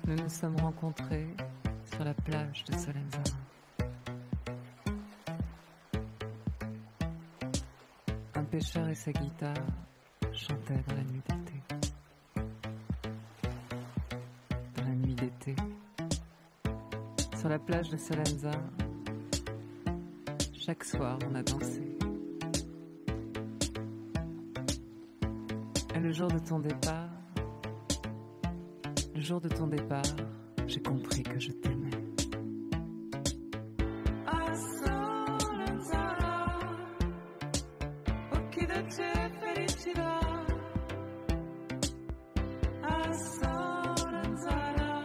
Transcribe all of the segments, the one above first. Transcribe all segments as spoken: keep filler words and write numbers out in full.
Nous nous sommes rencontrés sur la plage de Solenzara. Un pêcheur et sa guitare chantaient dans la nuit d'été. Dans la nuit d'été. Sur la plage de Solenzara, chaque soir on a dansé. Et le jour de ton départ, le jour de ton départ, j'ai compris que je t'aimais. Ah, Solenzara, occhi dolci e felicità. Ah, Solenzara,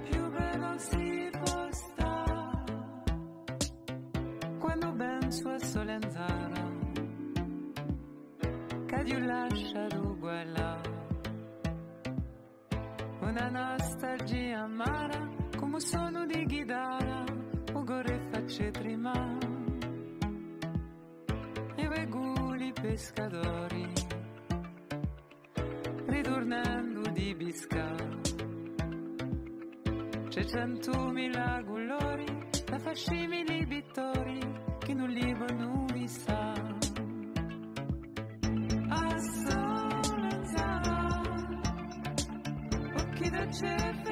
più bè ùn si pò stà. Quandu pensu à Solenzara, ch'aghju lasciatu quallà. Una nustalgia amara, cum'è u sonu di ghitarra, u core face trimà. È vecu i piscadori riturnendu di piscà. Ci hè centumila culori, da fà simili pittori chì ùn li ponu fissà. Ah, Solenzara, occhi dolci e